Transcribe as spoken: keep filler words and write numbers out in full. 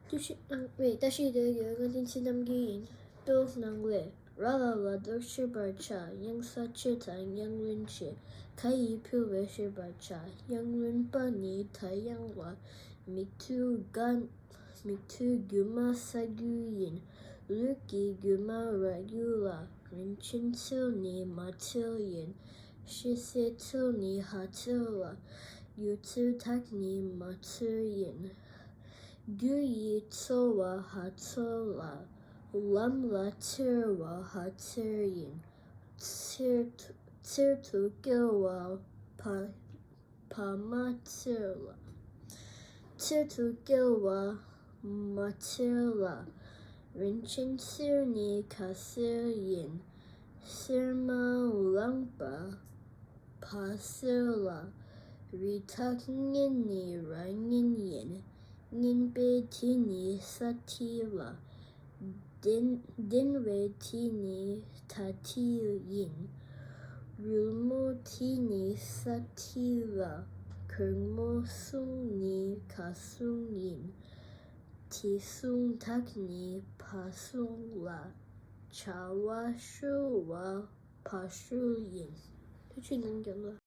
བཀྲ་ཤིས་ནང་བའི་བཀྲ་ཤིས་བདེ་ལེགས། ང་བསྟན་འཛིན་རྣམ་རྒྱལ་ཡིན། བསྟོད་ནང་ལས། ར་ལ་ལ་དོ་ཤེས་པར་བྱ། གཡང་ས་ཆེ་དང་གཡང་ལེན་ཆེ། ག་ཡིས་འཕུལ་བའི་ཤེས་པར་བྱ། གཡང་ལེན་པ་ནི་ད་གཡང་ལ། མིག་ཏོ་ག་མིག་ཏོ་རྒྱུ་མ་ས་རྒྱུ་ཡིན། ལུས་ཀྱི་རྒྱུ་མ་ར་རྒྱུ་ལ། རིན་ཆེན་ཚིལ་ནི་མ་ཚིལ་ཡིན། ཤེས་ཚད་ཚིལ་ནི་ཧ་ཚིལ་ལ། རྒྱུ་ཚིལ་དག་ནི་མ་ཚིལ་ཡིན། རྒྱུ་ཡི་ཚོ་བ་ཧ་ཚོ་ལ། ལམ་ལ་ཚེར་བ་ཧ་ཚེར་ཡིན། ཚེར་དུ་ཚེར་དུ་སྐྱེལ་བ་ཕ་ཕ་མ་ཚེར་ལ། ཚེར་དུ་སྐྱེལ་བ་མ་ཚེར་ལ། རིན་ཆེན་གསེར་ནི་ཁ་གསེར་ཡིན། གསེར་མ་བླངས་པ་ཕ་གསེར་ལ། རི་དྭགས་རྔན་ནི་ར་རྔན་ཡིན། རྔན་པའི་དྲི་ནི་ས་དྲི་ལ། ལྡན་ལྡན་པའི་དྲི་ནི་ད་དྲི་ཡིན། རོལ་མོའི་དྲི་ནི་ས་དྲི་ལ། གོར་མོའི་གསུང་ནི་ཁ་གསུང་ཡིན། དྲི་བསུང་དག་ནི་ཕ་བསུང་ལ། བྱ་བ་ཞུ་བ་ཕ་ཞུ་ཡིན། ཐུགས་རྗེ་གནང་རྒྱབ་ལ།